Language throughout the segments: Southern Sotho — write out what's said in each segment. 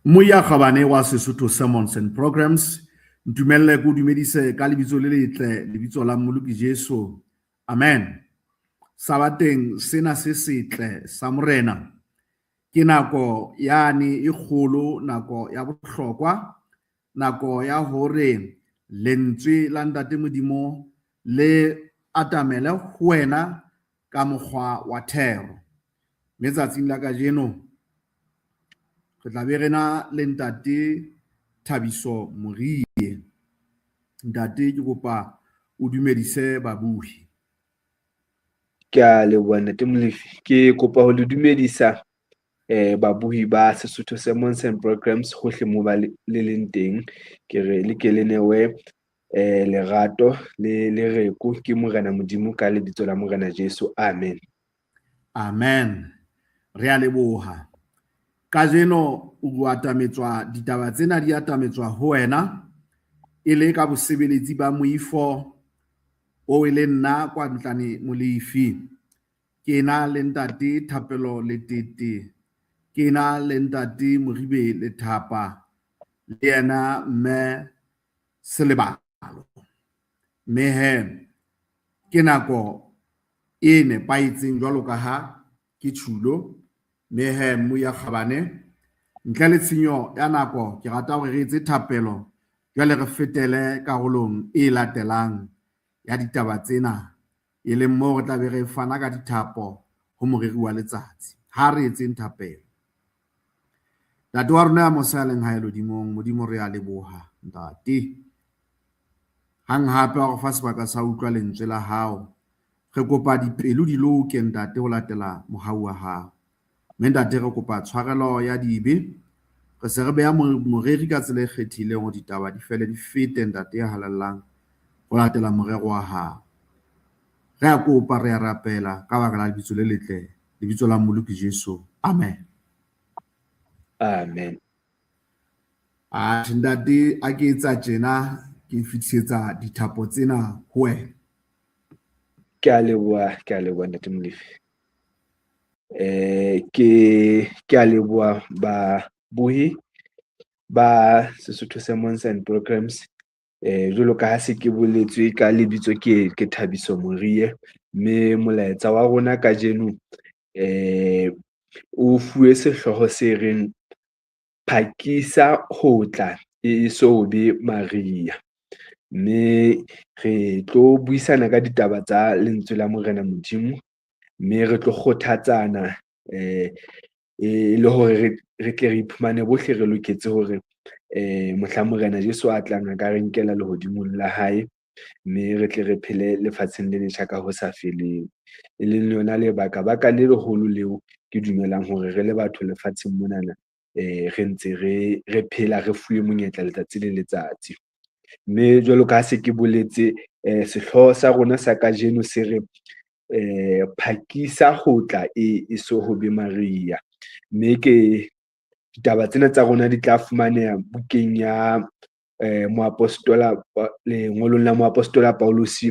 Moya kgabane wa Sesotho Sermons and Programs, ntumelle ke o dumedise ka lebitso le letle, lebitso la Mmoloki Jesu. Amen. Sabateng sena se setle sa Morena, ke nako yane e kgolo, nako ya bohlokwa, nako ya hore lentswe la Ntate Modimo le atamele ho wena ka mokgwa wa thero. Mme tsatsing la kajeno re tla be re na le Ntate Thabiso Morie. Ntate, ke kopa o dumedise babuhi. Ke a leboha, Ntate Molefi. Ke kopa ho le dumedisa babuhi ba Sesotho Sermons and Programs hohle mo ba le leng teng. Ke re le ke le newe lerato le lereko ke Morena Modimo ka lebitso la Morena Jesu. Amen. Amen. Re a leboha. Kajeno o atametswa ditaba tsena, di atametswa ho wena e le ka bosebeletsi ba moifo o e le nna kwa Ntlane Molefi. Ke na le Ntate Thapelo Letete, ke na le Ntate Moribe Lethapa, le yena Mme Selebalo. Mme he ke nako e nepahetseng jwalo ka ha ke tjhulo. Mme he mmuya kgabane, ntle le tshenyo ya nako, ke rata hore re etse thapelo, jwale re fetele karolong e latelang ya ditaba tsena, e leng moo re tla be re fana ka dithapo ho moreri wa letsatsi. Ha re etseng thapelo. Ntate wa rona ya mosa ya leng hae lehodimong, Modimo re a leboha, Ntate. Hang hape wa re fa sebaka sa utlwa lentswe la hao. Re kopa dipelo di loke, Ntate, ho latela mohau wa hao. Mme Ntate, re kopa tshwarelo ya dibe. Re se re beha moreri ka tsela e kgethileng hore ditaba di fele di fete, Ntate ya halalelang, ho latela morero wa hao. Re a kopa, re a rapela ka baka la lebitso le letle, lebitso la Mmoloki Jesu. Amen. Amen. Atjhe Ntate, a ke etsa tjena, ke fetisetsa dithapo tsena ho wena. Ke a leboha, ke a leboha, Ntate Molefi. Ke a leboha babohi ba Sesotho Sermons and Programs. Jwalo ka ha se ke boletswe ka lebitso, ke Thabiso Morie, mme molaetsa wa rona kajeno o fuwe sehlooho se reng "Phakisa ho tla e so be Maria". Mme re tlo buisana ka ditaba tsa lentswe la Morena Modimo, mme re tlo kgothatsana e le hore re tle re iphumane bohle re loketse hore mohla Morena Jesu a tlang a ka re nkela lehodimong la hae, mme re tle re phele lefatsheng le letjha ka ho sa feleng. E leng lona lebaka baka le leholo leo ke dumelang hore re le batho lefatsheng monana re ntse re phela, re fuwe monyetla letsatsi le letsatsi. Mme jwalo ka ha se ke boletse, sehlooho sa rona sa kajeno se re "Phakisa ho tla e so ho be Maria". Mme ke ditaba tsena tsa rona di tla fumaneha bukeng ya moapostola, lengolong la moapostola Paulus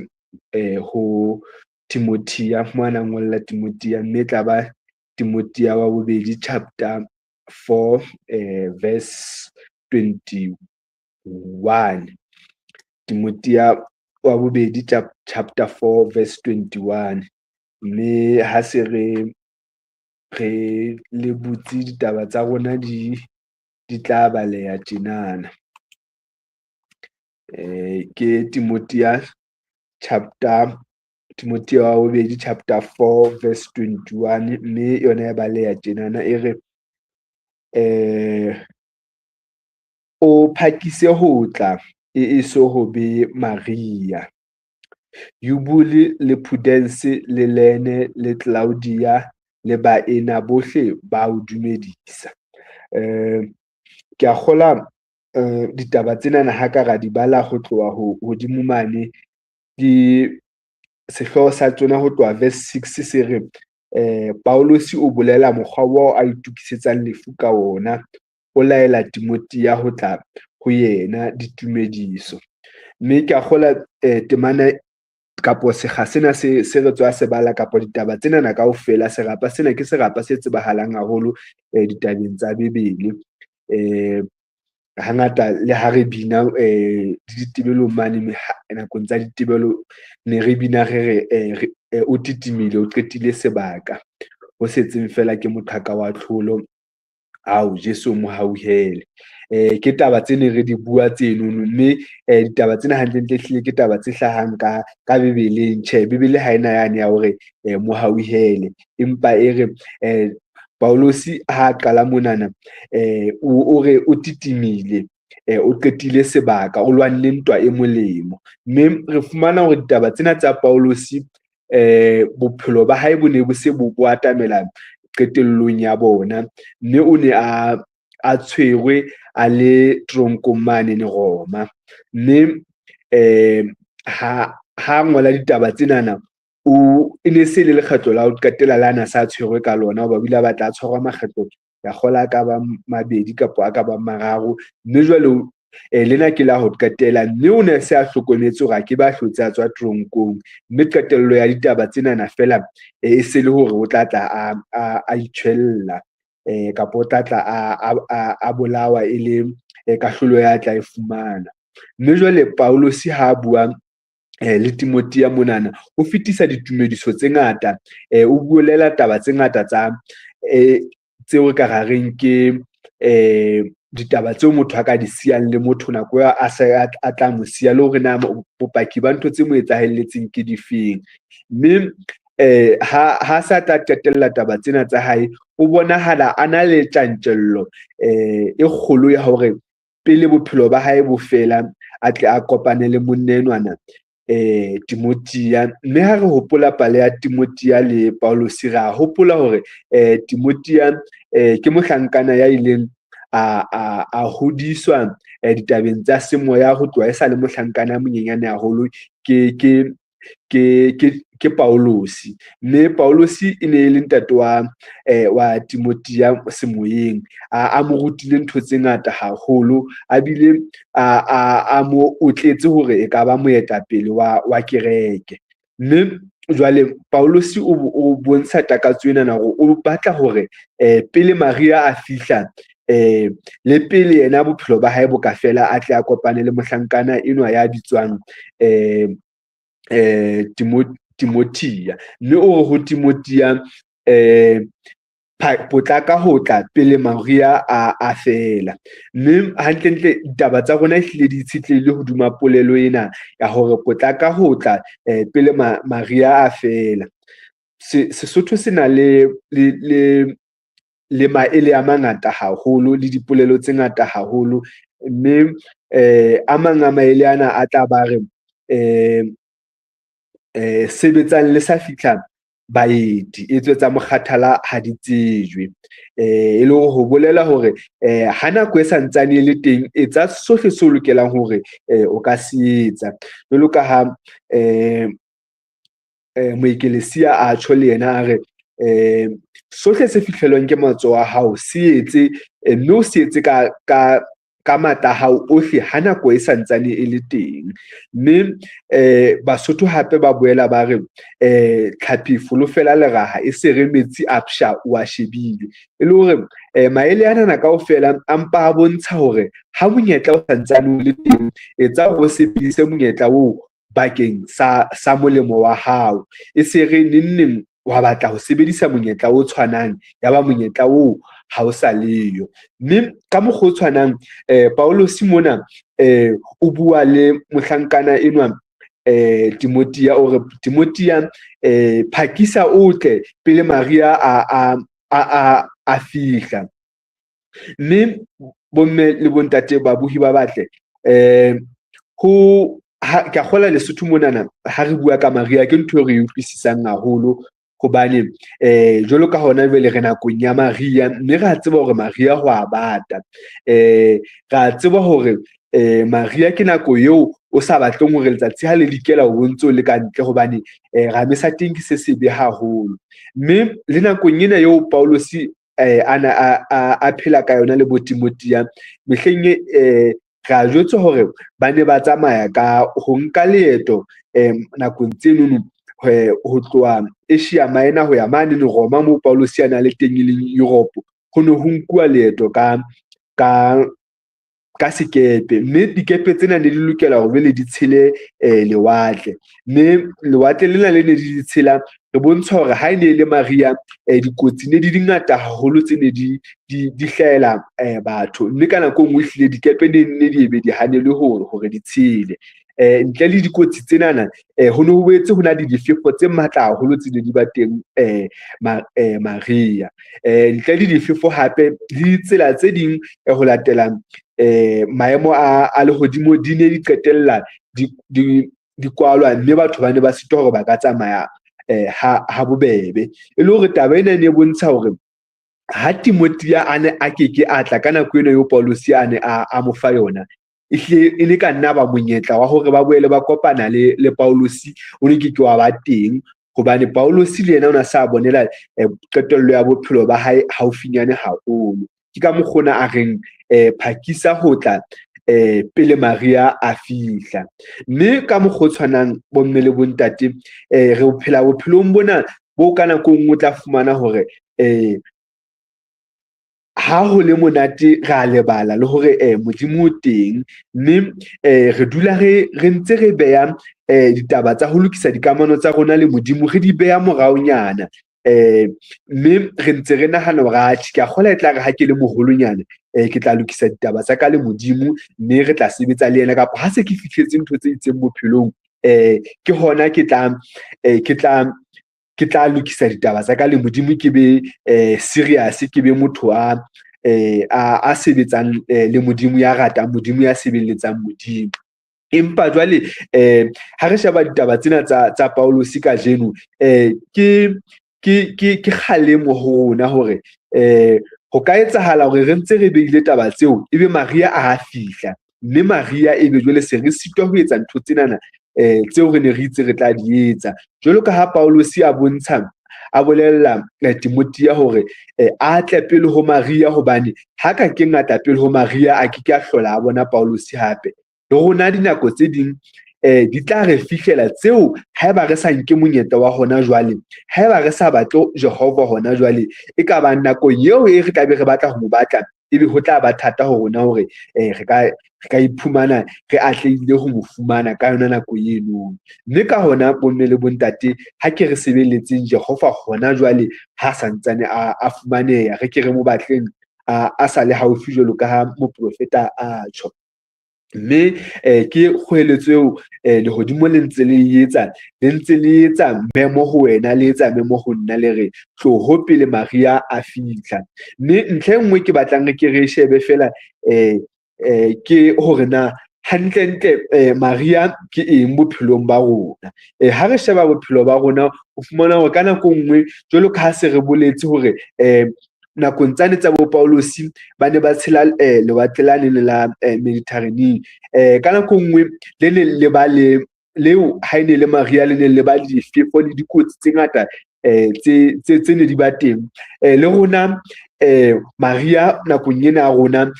ho Timothea, mo a na ngolla Timothea, mme e tla ba Timothea wa bobedi chapter 4 verse 21. Timothea wa bobedi chapter 4 verse 21. Mme ha se re le butse, ditaba tsa rona di tla baleha tjenana. Ke Timothea chapter, Timothea wa bobedi chapter 4 verse 21, mme yona e baleha tjenana, e re "O phakise ho tla e so ho be Maria. Eubule le Pudence le Lene le Claudia le baena bohle ba o dumedisa." Ke a kgola ditaba tsenana ha ka ra di bala ho tloha ho hodimo mane, di sehlooho sa tsona ho tloha verse 6 se re Paulus o bolela mokgwa wa a itokisetsang lefu ka ona, o laela Timothea ho tla ho yena, ditumediso. Mme ke a kgola temana kapo sekga sena se re tswa se bala kapo ditaba tsenana kaofela, serapa sena ke serapa se tsebahalang haholo ditabeng tsa Bibele. Hangata le ha re bina le ditebelong mane nakong tsa ditebelo ne re bina re re o titimile, o qetile sebaka. Ho setseng feela ke moqhaka wa tlholo. Ao Jesu mo hauhele. Ke taba tse ne re di bua tsenono, mme ditaba tsena hantlentle ehlile ke taba tse hlahang ka Bebeleng. Tjhe, Bebele ha ena yane ya hore mo hauhele, empa e re Paulus ha qala monana o re o titimile, o qetile sebaka, o lwanne ntwa e molemo. Mme re fumana hore ditaba tsena tsa Paulus bophelo ba hae bo ne bo se bo atamela qetellong ya bona, mme o ne a tshwerwe a le tronkong mane Roma. Mme ha ngola ditaba tsenana o e ne se le lekgetlo la ho qetela le ana sa tshwerwe ka lona, hoba o ile a batla a tshwarwa makgetlo ya kgola a ka bang mabedi kapa a ka bang mararo. Mme jwale lena ke la ho qetela, mme o ne se a hlokometse hore a ke ba hlotse a tswa tronkong. Mme qetello ya ditaba tsenana fela e se le hore o tla tla a itjhwella kapa o tla tla a bolawa e le kahlolo ya tla e fumana. Mme jwale Paulus ha a bua le Timothea monana o fetisa ditumediso tse ngata, o bulela taba tse ngata tsa tseo re ka ra reng ke ditaba tseo motho a ka di siyang le motho nako eo a se a tla mo siya, le hore na bopaki ba ntho tse mo etsahelletseng ke difeng. Mme ha sa tla qetella taba tsena tsa hae, o bonahala a na le tjantjello e kgolo ya hore pele bophelo ba hae bo fela a tle a kopane le monna enwana Timothea. Mme ha re hopola pale ya Timothea le Paulus, re a hopola hore Timothea ke mohlankana ya ileng a hodiswa ditabeng tsa semoya ho tloha e sa le mohlankana a monyenyane haholo ke Paulus. Mme Paulus e ne e le ntate wa Timothea semoyeng, a mo rutile ntho tse ngata haholo, a bile a mo otletse hore e ka ba moetapele wa kereke. Mme jwale Paulus o bontsha takatso enana hore o batla hore pele Maria a fihla le pele yena bophelo ba hae bo ka fela, a tle a kopane le mohlankana enwa ya bitswang Timothea. Mme o re ho Timothea potlaka ho tla pele Maria a fela. Mme hantlentle ditaba tsa rona ehlile di itshetlehile hodima polelo ena ya hore potlaka ho tla pele Maria a fela. Sesotho se na le maele a mangata haholo le dipolelo tse ngata haholo, mme a mang a maele ana a tla ba re sebetsang le sa fihla baeti, e tswe tsa mokgathala ha di tsejwe. E le hore ho bolela hore ha nako e santsane e le teng, etsa sohle seo lokelang hore o ka se etsa. Jwalo ka ha moekelesia a tjho le yena a re sohle se fihlelwang ke matsoho a hao se etse, mme o se etse ka matla a hao ohle ha nako e santsane e le teng. Mme Basotho hape ba boela ba re tlhapi folofela leraha e se re metsi a psha o a shebile. E le hore maele anana kaofela a mpa a bontsha hore ha monyetla o santsane o le teng, etsa hore o sebedise monyetla oo bakeng sa molemo wa hao. E se re neng wa batla ho sebedisa monyetla o tshwanang, ya ba monyetla oo ha o sa leyo. Mme ka mokgwa o tshwanang Paulus mona o bua le mohlankana enwa Timothea, o re Timothea phakisa o tle pele Maria a fihla. Mme bomme le bontate babuhi ba batle, ho ka kgola Lesotho monana ha re bua ka Maria ke ntho e re e utlwisisang haholo, hobane jwalo ka hona jwale re nakong ya Maria, mme re a tseba hore Maria ho a bata. Re a tseba hore Maria ke nako eo o sa batleng hore letsatsi ha le dikela o bontse o le ka ntle, hobane rame sa teng ke se sebe haholo. Mme le nakong ena eo Paulus a phela ka yona le bo Timothea mehleng re a jwetswa hore ba ne ba tsamaya ka ho nka leeto nakong tsenono ho tloha Asia Minor ho ya mane le Roma moo Paulus a na le teng e leng Europe. Ho ne ho nkuwa leeto ka ka sekepe, mme dikepe tsena ne di lokela hore le di tshele lewatle, mme lewatle lena le ne di tshela re bontsha hore ha e ne le mariha dikotsi ne di di ngata haholo tse ne di hlahela batho, mme ka nako e nngwe ehlile dikepe ne di ebe di hanelwe hore di tshele. Ntle le dikotsi tsenana ho ne ho boetse ho na le difefo tse matla haholo tse ne di ba teng mariha. Ntle le difefo hape le ditsela tse ding ho latela maemo a lehodimo di ne di qetella di kwalwa, mme batho ba ne ba sitwa hore ba ka tsamaya ha bobebe. E le hore taba ena e ne e bontsha hore ha Timothea a ne a keke a tla ka nako ena eo Paulus a ne a mo fa yona, ehlile e le ka nna ba monyetla wa hore ba boele ba kopana le Paulus o ne ke ke wa ba teng, hobane Paulus le yena o na sa bonela qetello ya bophelo ba hae haufinyane haholo. Ke ka mokgona a reng phakisa ho tla pele Maria a fihla. Mme ka mokgwa o tshwanang bomme le bontate re phela bophelong bona bo ka nako e nngwe o tla fumana hore ha ho le monate ra lebala le hore Modimo o teng, mme re dula re ntse re beha ditaba tsa ho lokisa dikamano tsa rona le Modimo, re di beha moraonyana. Mme re ntse re nahana hore atjhe ke a kgola e tla re ha ke le moholonyana ke tla lokisa ditaba tsa ka le Modimo, mme re tla sebetsa le yena, kapa ha se ke fihletse ntho tse itseng bophelong ke hona ke tla lokisa ditaba tsa ka le Modimo, ke be serious, ke be motho a sebetsang le Modimo, ya ratang Modimo, ya sebeletsang Modimo. Empa jwale ha re sheba ditaba tsena tsa Paulus kajeno ke kgalemo ho rona hore ho ka etsahala hore re ntse re beile taba tseo ebe Maria a fihla, mme Maria ebe jwale se re sitwa ho etsa ntho tsenana tseo re ne re itse re tla di etsa. Jwalo ka ha Paulus a bontsha a bolella Timothea hore a tle pele ho Maria, hobane ha ka ke ngata pele ho Maria a ke ke a hlola a bona Paulus hape. Le rona dinako tse ding di tla re fihlela tseo haeba re sa nke monyetla wa hona jwale, haeba re sa batle Jehova hona jwale, e ka ba nako eo e re tla be re batla ho mo batla, ebe ho tla ba thata ho rona hore re ka iphumana re atlehile ho mo fumana ka yona nako eno. Mme ka hona bomme le bontate, ha ke re sebeletseng Jehova hona jwale ha santsane a fumaneha, re ke re mo batleng a sa le haufi jwalo ka ha moprofeta a tjho. Mme ke kgoeletso eo lehodimo le ntse le etsa, le ntse le etsa memo ho wena, le etsa memo ho nna, le re tloho pele Maria a fihla. Mme ntlha e nngwe ke batlang re ke re shebe fela ke hore na hantlentle Maria ke eng bophelong ba rona. Ha re sheba bophelo ba rona, o fumana hore ka nako nngwe jwalo ka ha se re boletse hore nakong tsane tsa bo Paulus ba ne ba tshela lewatle la le la Mediterranean, ka nako nngwe le ne le ba le leo ha ene le Maria le ne le ba le difefo le dikotsi tse ngata tse ne di ba teng. Le rona Maria nakong ena ya rona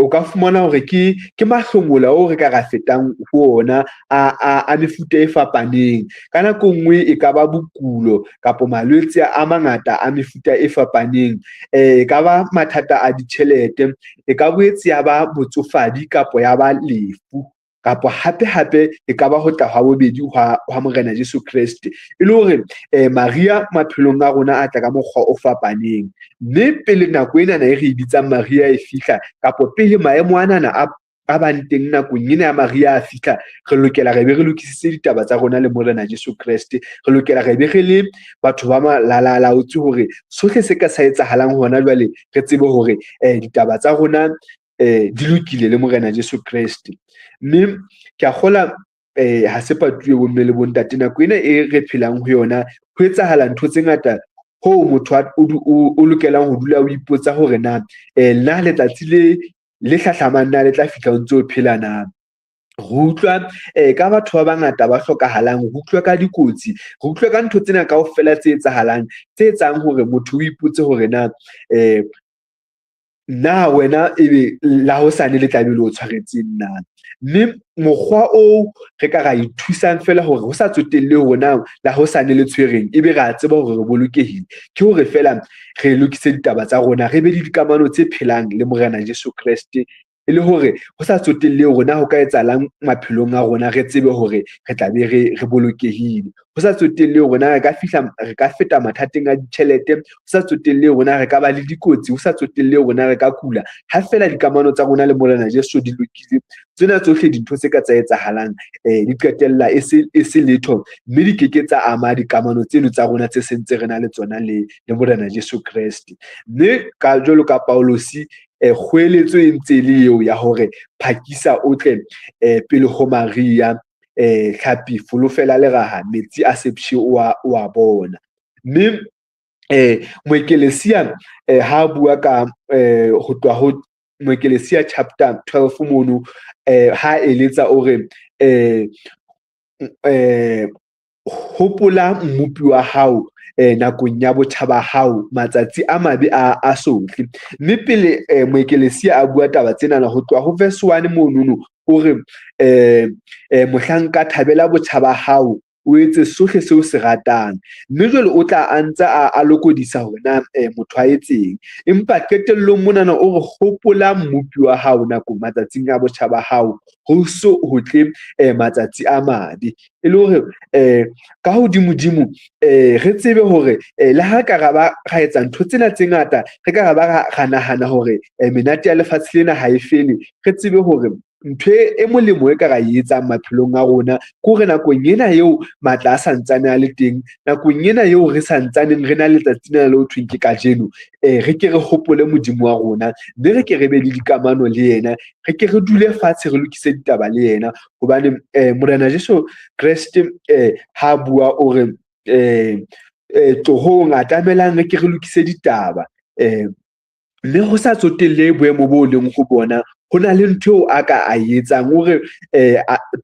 o ka fumana hore ke mahlomola oo re ka ra fetang ho ona a mefuta e fapaneng. Ka nako nngwe e ka ba bokulo kapa malwetse a mangata a mefuta e fapaneng, e ka ba mathata a ditjhelete, e ka boetse ya ba botsofadi kapa ya ba lefu, kapa hape hape e ka ba ho tla hwa bobedi hwa Morena Jesu Kreste. E le hore Maria maphelong a rona a tla ka mokgwa o fapaneng, mme pele nako enana e re e bitsang Maria e fihla, kapa pele maemo anana a bang teng nakong ena ya Maria a fihla, re lokela re be re lokisitse ditaba tsa rona le Morena Jesu Kreste. Re lokela re be re le batho ba malalalaotse hore sohle se ka sa etsahalang hona jwale re tsebe hore ditaba tsa rona di lokile le Morena Jesu Kreste. Mme ke a kgola ha se patuwe bomme le bontate, nako ena e re phelang ho yona ho etsahala ntho tse ngata hoo motho o lokelang ho dula o ipotsa hore na nna letsatsi le hlahlamang na le tla fihla o ntse o phela na. Re utlwa ka batho ba bangata ba hlokahalang, re utlwa ka dikotsi, re utlwa ka ntho tsena kaofela tse etsahalang, tse etsang hore motho o ipotse hore na Na wena ebe la hosane le tlabe le o tshwaretseng na? Mme mokgwa oo re ka ra ithusang feela hore ho sa tsotelle hore na la hosane le tshwereng, ebe re a tseba hore re bolokehile, ke hore feela re lokise ditaba tsa rona, re be le dikamano tse phelang le Morena Jesu Kreste, e le hore ho sa tsotelle hore na ho ka etsahalang maphelong a rona, re tsebe hore re tla be re bolokehile. Ho sa tsotelle hore na re ka fihla, re ka feta mathateng a ditjhelete, ho sa tsotelle hore na re ka ba le dikotsi, ho sa tsotelle hore na re ka kula, ha feela dikamano tsa rona le Morena Jesu di lokile, tsena tsohle dintho tse ka tsa etsahalang di qetella e se letho, mme di keke tsa ama dikamano tseno tsa rona tse sentse re na le tsona le Morena Jesu Kreste. Mme ka jwalo ka Paulosi, kgoeletso e ntse le eo ya hore phakisa o tle pele ho Maria, tlhapi folofela leraha, metsi a sepshe o a bona. Mme Moekelesia ha bua ka ho tloha ho Moekelesia chapter 12 mono, ha eletsa o re hopola mmopi wa hao nakong ya botjha ba hao, matsatsi a mabe a sohle. Mme pele Moekelesia a bua taba tsenana, ho tloha ho verse 1 monono o re mohlanka thabela botjha ba hao, o etse sohle seo se ratang. Mme jwale o tla a ntse a lokodisa hore na motho a etseng. Empa qetellong monana o re hopola mmopi wa hao nakong matsatsing a botjha ba hao, ho so ho tle matsatsi a mabe. E le hore ka hodimodimo re tsebe hore le ha ka ra ba ra etsa ntho tsena tse ngata, re ka ra ba ra nahana hore menate ya lefatshe lena ha e fele, re tsebe hore ntho e molemo e ka ra e etsang maphelong a rona ke hore nakong ena eo matla a santsane a le teng, nakong ena eo re santsaneng re na letsatsi lena le ho thweng ke kajeno, re ke re hopole Modimo wa rona, mme re ke re be le dikamano le yena, re ke re dule fatshe re lokise ditaba le yena. Hobane Morena Jesu Kreste ha bua o re tlohong atamelang re ke re lokise ditaba, mme ho sa tsotelle boemo bo leng ho bona, ho na le ntho eo a ka a etsang. O re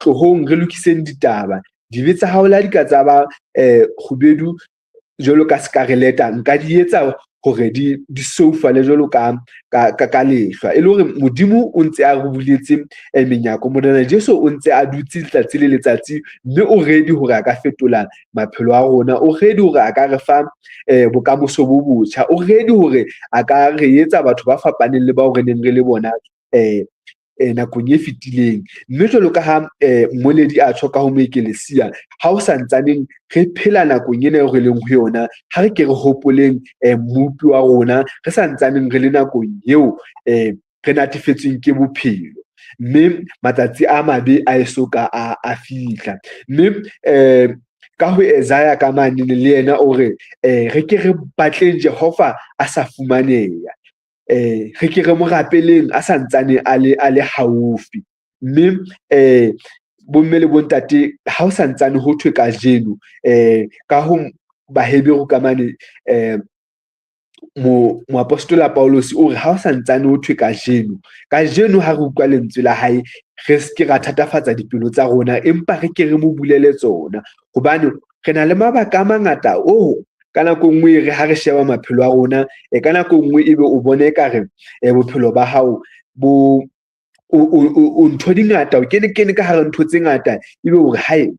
tlohong re lokiseng ditaba, dibe tsa hao la di ka tsa ba kgubedu jwalo ka skareleta, nka di etsa hore di soufale jwalo ka lehlwa. E le hore Modimo o ntse a re buletse menyako, Morena Jesu o ntse a dutse letsatsi le letsatsi, mme o ready hore a ka fetola maphelo a rona, o ready hore a ka re fa bokamoso bo botjha, o ready hore a ka re etsa batho ba fapaneng le bao re neng re le bona nakong e fetileng. Mme jwalo ka ha mmoledi a tjho ka ho Moekelesia, ha o santsaneng re phela nakong ena eo re leng ho yona, ha re ke re hopoleng mmopi wa rona, re santsaneng re le nakong eo re natefetsweng ke bophelo, mme matsatsi a mabe a eso ka a fihla. Mme ka ho Isaiah ka mane le yena o re re ke re batleng Jehova a sa fumaneha, re ke re mo rapeleng a santsane a le haufi. Mme bomme le bontate, ha o santsane ho thwe kajeno, ka ho Baheberu ka mane moapostola Paulus o re ha o santsane ho thwe kajeno, kajeno ha re utlwa lentswe la hae, re se ke ra thatafatsa dipelo tsa rona, empa re ke re mo bulele tsona. Hobane re na le mabaka a mangata oo ka nako nngwe re ha re sheba maphelo a rona, ka nako nngwe ebe o bone ekare bophelo ba hao bo o ntho di ngata, o kene ka hara ntho tse ngata, ebe hore hae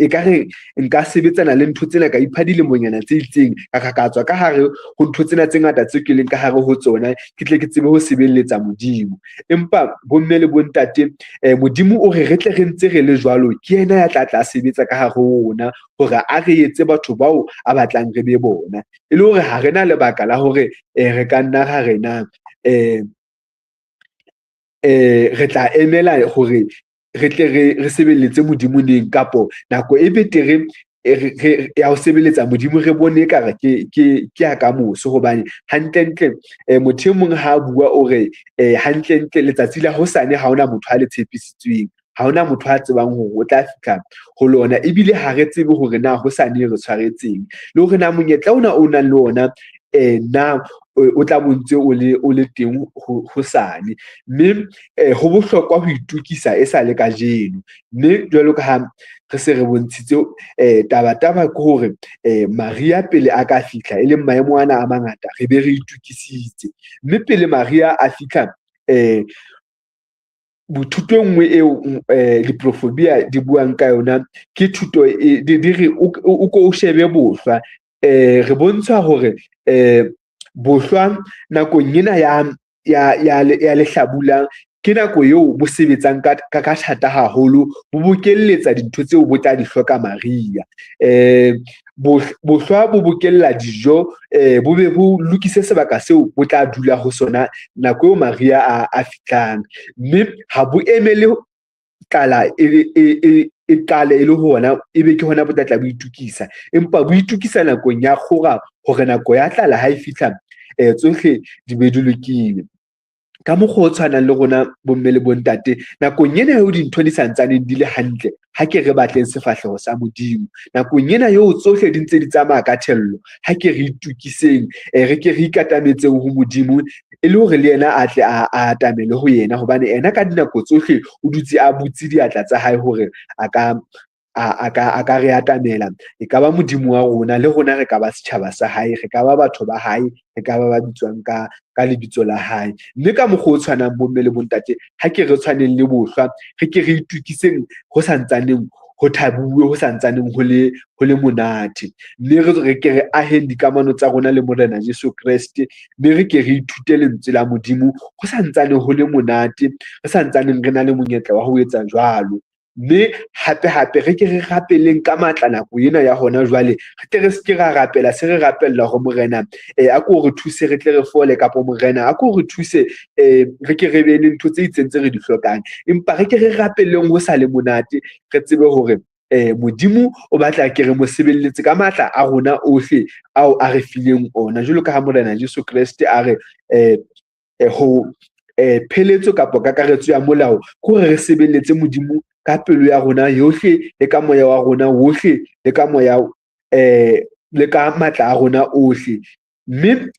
ekare nka sebetsana le ntho tsena ka ipha dilemonyana tse itseng, ka tswa ka hare ho ntho tsena tse ngata tseo ke leng ka hare ho tsona, ke tle ke tsebe ho sebeletsa Modimo. Empa bomme le bontate, Modimo o re re tle re ntse re le jwalo, ke yena ya tla tla sebetsa ka hare ho rona hore a re etse batho bao a batlang re be bona. E le hore ha re na lebaka la hore re ka nna ra rena re tla emela hore re tle re sebeletse Modimo neng, kapo nako e betere ya ho sebeletsa Modimo re bone ekare ke ya kamoso. Hobane hantlentle motho e mong ha a bua o re hantlentle letsatsi la hosane ha hona motho a le tshepisitsweng, ha hona motho a tsebang hore o tla fihla ho lona, ebile ha re tsebe hore na hosane re tshwaretseng, le hore na monyetla ona o nang le ona na o tla bo ntse o le teng hosane. Mme ho bohlokwa ho itokisa e sa le kajeno. Mme jwalo ka ha re se re bontshitse, taba-taba ke hore mariha pele a ka fihla, e leng maemo ana a mangata, re be re itokisitse. Mme pele mariha a fihla, thuto e nngwe eo diprofobia di buang ka yona ke thuto e di re o ko o shebe bohlwa. Re bontshwa hore bohlwa nakong ena ya lehlabula ke nako eo bo sebetsang ka thata haholo, bo bokelletsa dintho tseo bo tla di hloka mariha. Bohlwa bo bokella dijo, bo be bo lokise sebaka seo bo tla dula ho sona nako eo mariha a fihlang. Mme ha bo emele tlala e qale e le hona ebe ke hona bo tla tla bo itokisa, empa bo itokisa nakong ya kgora hore nako ya tlala ha e fihla, tsohle di be di lokile. Ka mokgwa o tshwanang le rona bomme le bontate, nakong ena eo dintho di santsaneng di le hantle, ha ke re batleng sefahleho sa Modimo. Nakong ena eo tsohle di ntse di tsamaya ka thello, ha ke re itokiseng, re ke re ikatametseng ho Modimo e le hore le yena a tle a atamele ho yena, hobane ena ka dinako tsohle o dutse a butse diatla tsa hae hore a ka re atamela. E ka ba Modimo wa rona, le rona re ka ba setjhaba sa hae, re ka ba batho ba hae, re ka ba ba bitswang ka lebitso la hae. Mme ka mokgwa o tshwanang, bomme le bontate, ha ke re tshwaneng le bohlwa, re ke re itokiseng ho santsaneng ho thabuwe, ho santsaneng ho le monate. Mme re ke re aheng dikamano tsa rona le Morena Jesu Kreste, mme re ke re ithute lentswe la Modimo ho santsane ho le monate, re santsaneng re na le monyetla wa ho etsa jwalo. Mme hape-hape re ke re rapeleng ka matla nako ena ya hona jwale, re tle re seke ra rapela se re rapella hore Morena a ko re thuse re tle re fole, kapa Morena a ko re thuse re ke re be le ntho tse itseng tse re di hlokang. Empa re ke re rapeleng ho sa le monate, re tsebe hore Modimo o batla ke re mo sebeletse ka matla a rona ohle ao a re fileng ona, jwalo ka ha Morena Jesu Kreste a re ho pheletso kapa kakaretso ya molao ke hore re sebeletse Modimo ka pelo ya rona yohle, le ka moya wa rona wohle, le ka moya le ka matla a rona ohle. Mme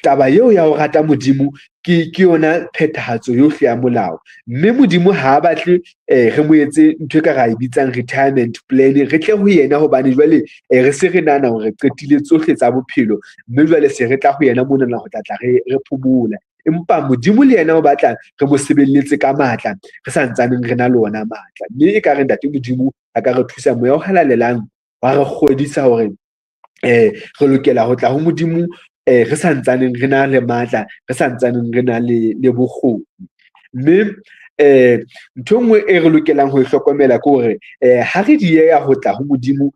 taba eo ya ho rata Modimo ke yona phethahatso yohle ya molao. Mme Modimo ha a batle re mo etse ntho e ka ra e bitsang retirement plan, re tle ho yena hobane jwale re se re nahana hore re qetile tsohle tsa bophelo, mme jwale se re tla ho yena monana ho tla tla re phomola. Empa Modimo le yena o batla re mo sebeletse ka matla re santsaneng re na le ona matla. Mme e ka re Ntate Modimo a ka re thusa, Moya o Halalelang wa re kgodisa hore re lokela ho tla ho Modimo re santsaneng re na le matla, re santsaneng re na le bokgoni. Mme ntho e nngwe e re lokelang ho e hlokomela ke hore ha re dieha ho tla ho Modimo,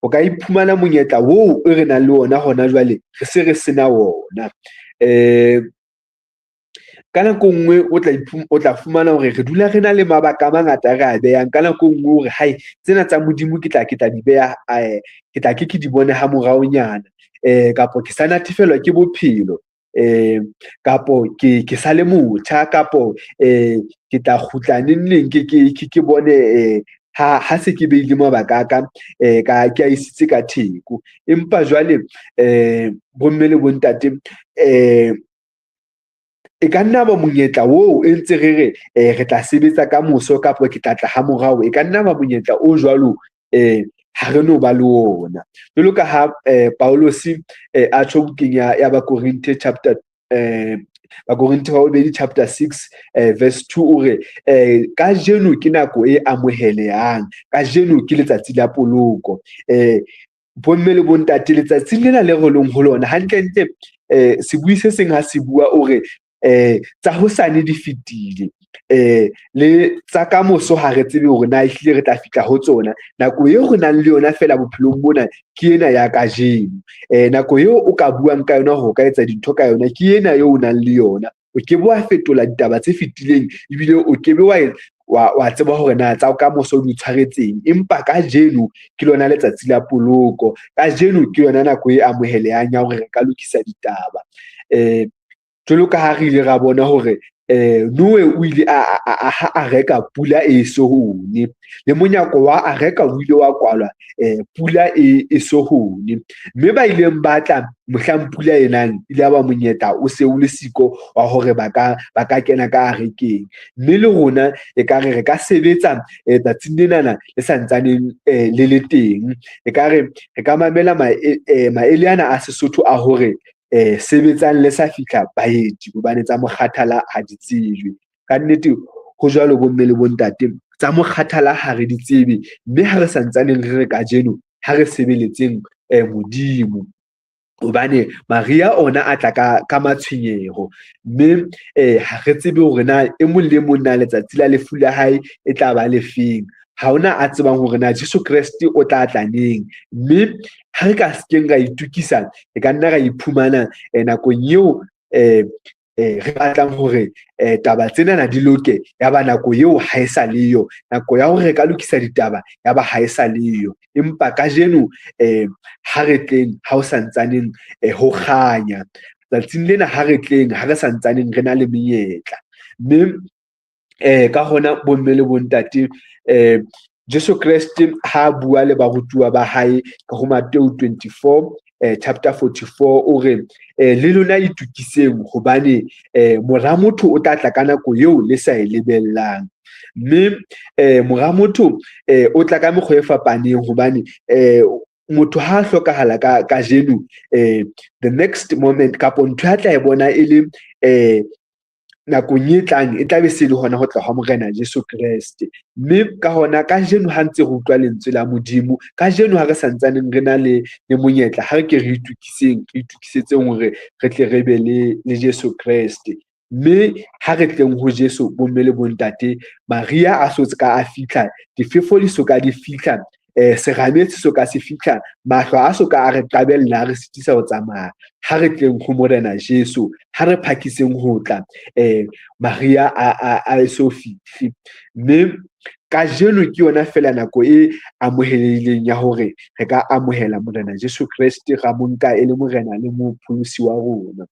o ka iphumana monyetla oo e re nang le ona hona jwale re se re sena ona. Ka nako e nngwe o tla fumana hore re dula re na le mabaka a mangata a re a behang. Ka nako e nngwe hore hai, tsena tsa Modimo ke tla di beha, ke tla ke di bone ha moraonyana, kapo ke sa natefelwa ke bophelo, kapo ke sa le motjha, kapo ke tla kgutla neng neng ke bone ha se ke behile mabaka a ka, ka ke a isitse ka theko. Empa jwale bomme le bontate, e ka nna ba monyetla oo e ntse re re re tla sebetsa ka moso kapa ke tla tla ha morao, e ka nna ba monyetla o jwalo ha re no ba le ona. Jwalo ka ha Paulus a tjho bukeng ya Bakorinthe chapter Bakorinthe ba bobedi chapter 6 verse 2, o re kajeno ke nako e amohelehang, kajeno ke letsatsi la poloko. Bomme le bontate, letsatsing lena le re leng ho lona hantlentle, sebui se seng ha se bua o re tsa hosane di fetile, le tsa kamoso ha re tsebe hore na ehlile re tla fihla ho tsona. Nako eo re nang le yona feela bophelong mona ke ena ya kajeno. Nako eo o ka buang ka yona hore o ka etsa dintho ka yona ke ena eo o nang le yona. O ke be wa fetola ditaba tse fetileng, ebile o ke be wa tseba hore na tsa kamoso di o tshwaretseng. Empa kajeno ke lona letsatsi la poloko, kajeno ke yona nako e amohelehang ya hore re ka lokisa ditaba. Jwalo ka ha re ile ra bona hore Noe o ile a aha areka pula e so hone, le monyako wa areka o ile wa kwalwa pula e so hone. Mme ba ileng ba tla mohlang pula e nang, ile ba monyetla o se o le siko wa hore ba ka kena ka arekeng. Mme le rona ekare re ka sebetsa tsatsing lenana le santsaneng le le teng. Ekare re ka mamela maele ana a Sesotho a hore sebetsang le sa fihla baeti, hobane tsa mokgathala ha di tsejwe. Ka nnete ho jwalo bomme le bontate, tsa mokgathala ha re di tsebe, mme ha re santsaneng re re kajeno ha re sebeletseng Modimo, hobane Maria ona a tla ka matshwenyeho, mme ha re tsebe hore na e mong le mong na letsatsi la lefu la hae e tla ba lefeng. Ha hona a tsebang hore na Jesu Kreste o tla tla neng, mme ha re ka sekeng ra itukisa, e ka nna ra iphumana nakong eo re batlang hore taba tsenana di loke, ya ba nako eo ha e sa leyo, nako ya hore re ka lokisa ditaba ya ba ha e sa leyo. Empa kajeno ha re tleng ha o santsaneng ho kganya tsatsing lena, ha re tleng ha re santsaneng re na le menyetla. Mme ka hona bomme le bontate, Jesu Kreste ha bua le barutuwa ba hae ka ho Mateo 24 chapter 44, o re le lona itukiseng, hobane mora motho o tla tla ka nako eo le sa e lebellang. Mme mora motho o tla ka mekgwa e fapaneng, hobane motho ha hlokahala ka kajeno, the next moment kapo ntho ya tla e bona e le nakong e tlang, e tla be se le hona ho tla hwa Morena Jesu Kreste. Mme ka hona kajeno ha ntse re utlwa lentswe la Modimo, kajeno ha re santsaneng re na le monyetla, ha re ke re itukiseng, re itukisetseng hore re tle re be le Jesu Kreste. Mme ha re tleng ho Jesu bomme le bontate, Maria a so ka a fihla, difefo di so ka di fihla, serame se so ka se fihla, mahlo a so ka a re qabella, re sitisa ho tsamaya. Ha re tleng ho Morena Jesu, ha re phakiseng ho tla Maria a so fihle. Mme kajeno ke yona fela nako e amohelehileng ya hore re ka amohela Morena Jesu Kreste, ra mo nka e le Morena le Mopholosi wa rona.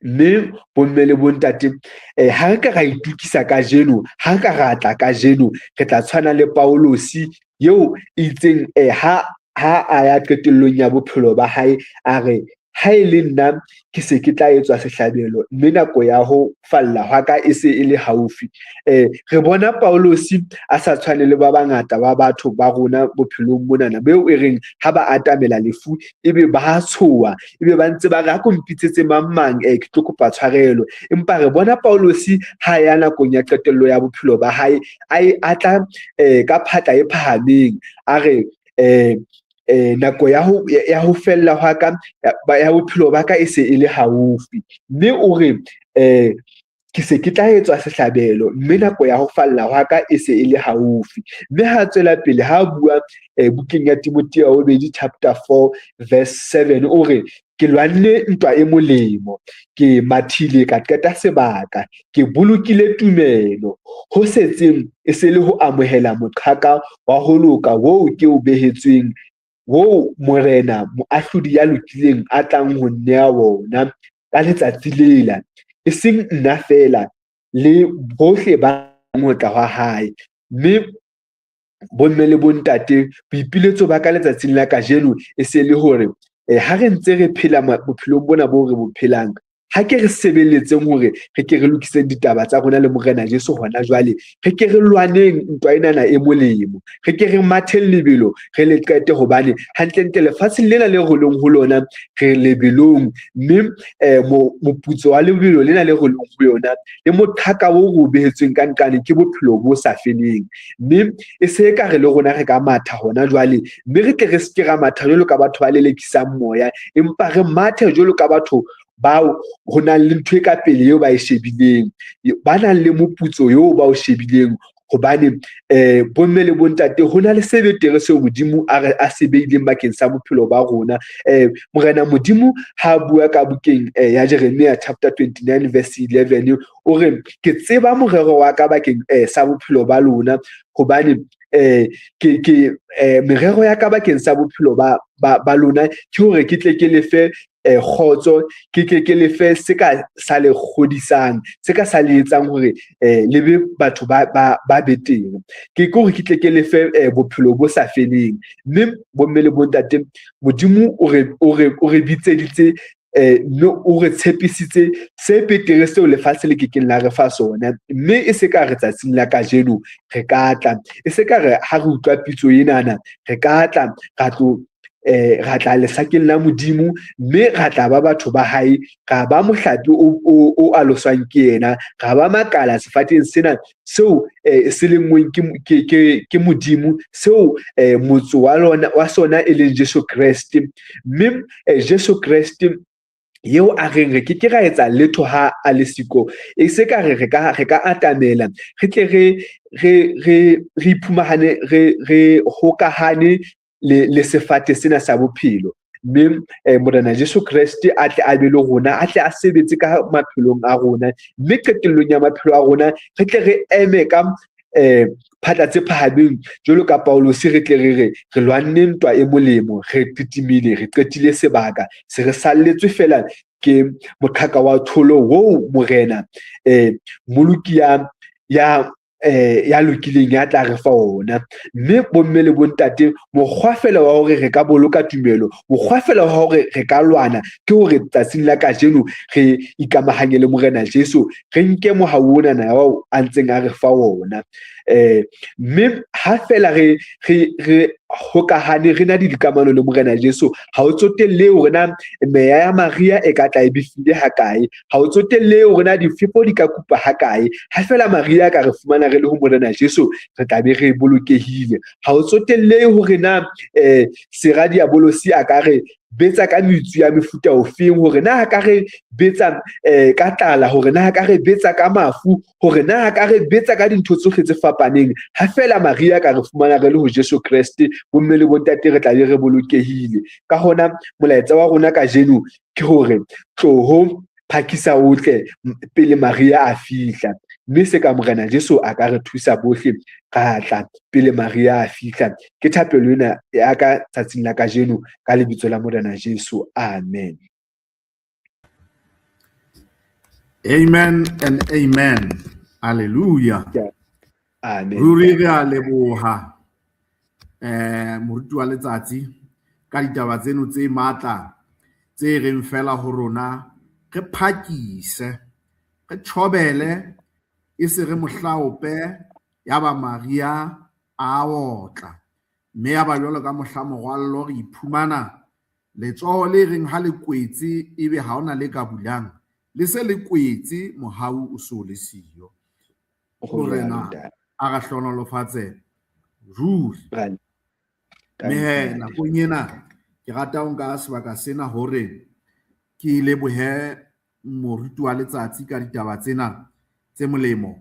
Mme bomme le bontate, ha re ka ra itukisa kajeno, ha re ka ra tla kajeno, re tla tshwana le Paulosi eo itseng ha a ya qetellong ya bophelo ba hae, a re ha e le nna ke se ke tla etswa sehlabelo, mme nako ya ho falla hwa ka e se e le haufi. Re bona Paulosi a sa tshwane le ba bangata ba batho ba rona bophelong monana, beo e reng ha ba atamela lefu ebe ba tshoha, ebe ba ntse ba re ha ko mpitsetse mang mang, ke tlo kopa tshwarelo. Empa re bona Paulosi ha ya nakong ya qetello ya bophelo ba hae, a tla ka phatla e phahameng, a re nako ya ho fella hwa ka ya bophelo ba ka e se e le haufi. Mme o re ke se ke tla etswa sehlabelo, mme nako ya ho falla hwa ka e se e le haufi. Mme ha tswela pele ha bua bukeng ya Timothea wa bobedi chapter 4 verse 7, o re ke lwanne ntwa e molemo, ke mathile ka qeta sebaka, ke bolokile tumelo, ho setseng e se le ho amohela moqhaka wa ho loka oo ke o behetsweng, wo Morena moahlodi ya lokileng a tlang ho nnea wona ka letsatsi lela, e seng nna fela, le bohle ba ho tla hwa hae. Mme bomme le bontate, boipiletso ba ka letsatsing la kajeno e se le hore ha re ntse re phela bophelong bona bo re bo phelang, ha ke re sebeletseng hore re ke re lokiseng ditaba tsa rona le Morena Jesu hona jwale, re ke re lwaneng ntwa enana e molemo, re ke re matheng lebelo re le qete, hobane hantlentle lefatsheng lena le re leng ho lona re lebelong, mme moputso wa lebelo lena le re leng ho yona le moqhaka o re o behetsweng ka nqane ke bophelo bo sa feleng. Mme e se ka re le rona re ka matha hona jwale, mme re tle re se ke ra matha jwalo ka batho ba lelekisang moya, empa re mathe jwalo ka batho bao ho nang le ntho e ka pele eo ba e shebileng, ba nang le moputso eo ba o shebileng. Hobane bomme le bontate, ho na le se betere seo Modimo a se beileng bakeng sa bophelo ba rona. Morena Modimo ha bua ka bukeng ya Jeremia chapter 29 verse 11, o re ke tseba morero wa ka bakeng sa bophelo ba lona, hobane ke merero ya ka bakeng sa bophelo ba lona ke hore ke tle ke lefe kgotso, ke ke ke le fe se ka sa le kgodisang, se ka sa le etsang hore le be batho ba betere. Ke ke hore ke tle ke le fe bophelo bo sa feleng. Mme bomme le bontate, Modimo o re bitseditse, mme o re tshepisitse se betere seo lefatshe le kekeng la re fa sona. Mme e se ka re tsatsing la kajeno re ka tla, e se ka re ha re utlwa pitso enana re ka tla ra tlo ra tla lesakeng la Modimo, mme ra tla ba batho ba hae, ra ba mohlape o aloswang ke yena, ra ba makala sefateng sena seo se lenngweng ke Modimo, seo motso wa lona wa sona e leng Jesu Kreste. Mme Jesu Kreste eo a reng re ke ke ra etsa letho ha a le siko, e se ka re re ka atamela, re tle re iphumahane re hokahane le sefate sena sa bophelo. Mme Morena Jesu Kreste a tle a be le rona, a tle a sebetse ka maphelong a rona, mme qetellong ya maphelo a rona re tle re eme ka phatla tse phahameng jwalo ka Paulus, re tle re re re lwanne ntwa e molemo, re kitimile, re qetile sebaka, se re salletswe fela ke moqhaka wa tholo oo Morena Mmoloki ya lokileng ya tla re fa ona. Mme bomme le bontate, mokgwa fela wa hore re ka boloka tumelo, mokgwa fela wa hore re ka lwana, ke hore tsatsing la kajeno re ikamahanye le Morena Jesu, re nke mohau onana ao a ntseng a re fa ona. Mme ha fela re hokahane, re na le dikamano le Morena Jesu, ha o tsotelle hore na meya ya Maria e ka tla e befile hakae, ha o tsotelle hore na difefo di ka kupa hakae, ha fela Maria ka re fumana re le ho Morena Jesu, re tla be re bolokehile. Ha o tsotelle hore na sera diabolosi a ka re betsa ka metsu ya mefuta ofeng, hore na a ka re betsa ka tlala, hore na a ka re betsa ka mafu, hore na a ka re betsa ka dintho tsohle tse fapaneng, ha fela Maria ka re fumana re le ho Jesu Kreste, bomme le bontate, re tla be re bolokehile. Ka hona molaetsa wa rona kajeno ke hore tloho, phakisa o tle pele Maria a fihla. Mme se ka Morena Jesu a ka re thusa bohle ra tla pele Maria a fihla. Ke thapelo ena ya ka tsatsing la kajeno, ka lebitso la Morena Jesu, amen. Amen and amen. Hallelujah. Amen. Ruri re a leboha moruti wa letsatsi ka ditaba tseno tse matla tse reng fela ho rona re phakise, re tjhobele, e se re mohlaope ya ba Maria a otla, mme ya ba jwalo ka mohla morwallo re iphumana letsoho le reng ha le kwetse ebe ha hona le ka bulang, le se le kwetse, mohau o so le siyo. Morena a re hlohonolofatse ruri. Mme he nakong ena ke rata ho nka sebaka sena hore ke lebohe moruti wa letsatsi ka ditaba tsena tse molemo,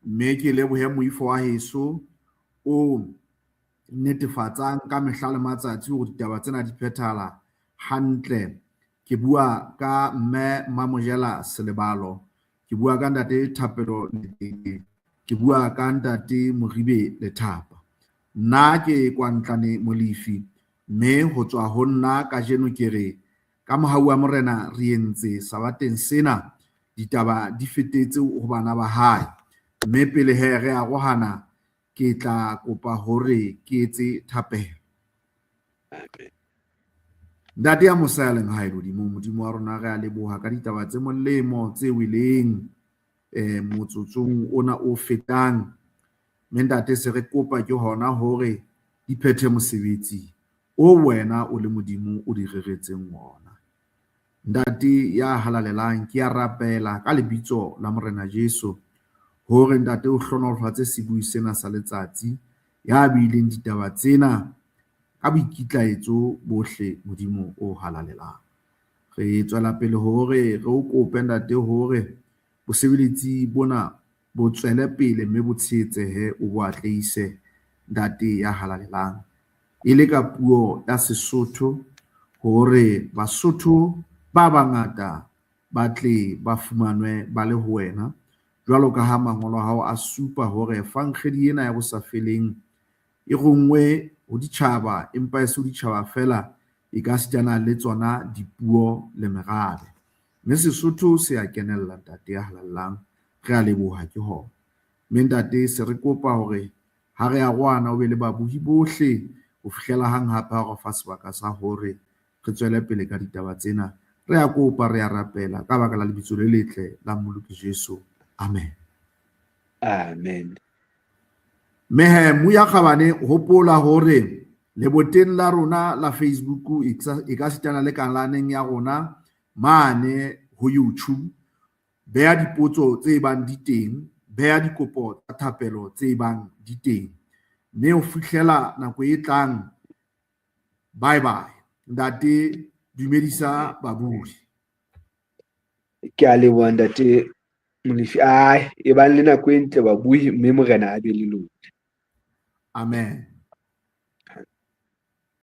mme ke lebohe moifo wa heso o netefatsang ka mehla le matsatsi hore ditaba tsena di phethahala hantle. Ke bua ka mme Mamojela Selebalo, ke bua ka ntate Thapelo Letete, ke bua ka ntate Moribe Lethapa. Nna ke Kwantlane Molefi, mme ho tswa ho nna kajeno ke re ka mohau wa Morena re entse sabateng sena ditaba di fetetse ho bana ba hae. Mme pele he re arohana ke tla kopa hore ke etse thapelo. Ntate ya mosa ya leng hae lehodimong, Modimo wa rona, re a leboha ka ditaba tse molemo tse weleng motsotsong ona o fetang. Mme ntate, se re kopa ke hona hore di phethe mosebetsi o wena o le Modimo o di reretseng ona. Ntate ya halalelang, ke a rapela ka lebitso la Morena Jesu hore ntate o hlohonolofatse sebui sena sa letsatsi ya buileng ditaba tsena ka boikitlaetso bohle, Modimo o halalelang. Re tswela pele hore re o kope ntate hore bosebeletsi bona bo tswele pele mme bo tshehetsehe, o bo atlehise, ntate ya halalelang. E le ka puo ya Sesotho hore Basotho ba bangata ba tle ba fumanwe ba le ho wena, jwalo ka ha mangolo a hao a supa hore efankgedi ena ya bosafeleng e rongwe ho ditjhaba, empa e se ho ditjhaba fela, E ka sitana le tsona dipuo le merabe. Mme Sesotho se a kenella, Ntate ya halalelang, re a leboha ke hona. Mme Ntate, se re kopa hore ha re arohana o be le babohi bohle ho fihlela hang hape ha re fa sebaka sa hore re tswele pele ka ditaba tsena. Re a kopa, re a rapela ka baka la lebitso le letle la Mmoloki Jesu. Amen. Amen. Mme he, Moya Kgabane, hopola hore leboteng la rona la Facebook e ka sitana le kalaneng ya rona mane ho YouTube, beha dipotso tse bang di teng, beha dikopo tsa thapelo tse bang di teng. Mme ho fihlela nako e tlang, bye bye. Ntate, dumedisa babuhi. Ke a leboha, Ntate Molefi. Ai, e bang le nako e ntle, babuhi, mme Morena a be le lona. Amen.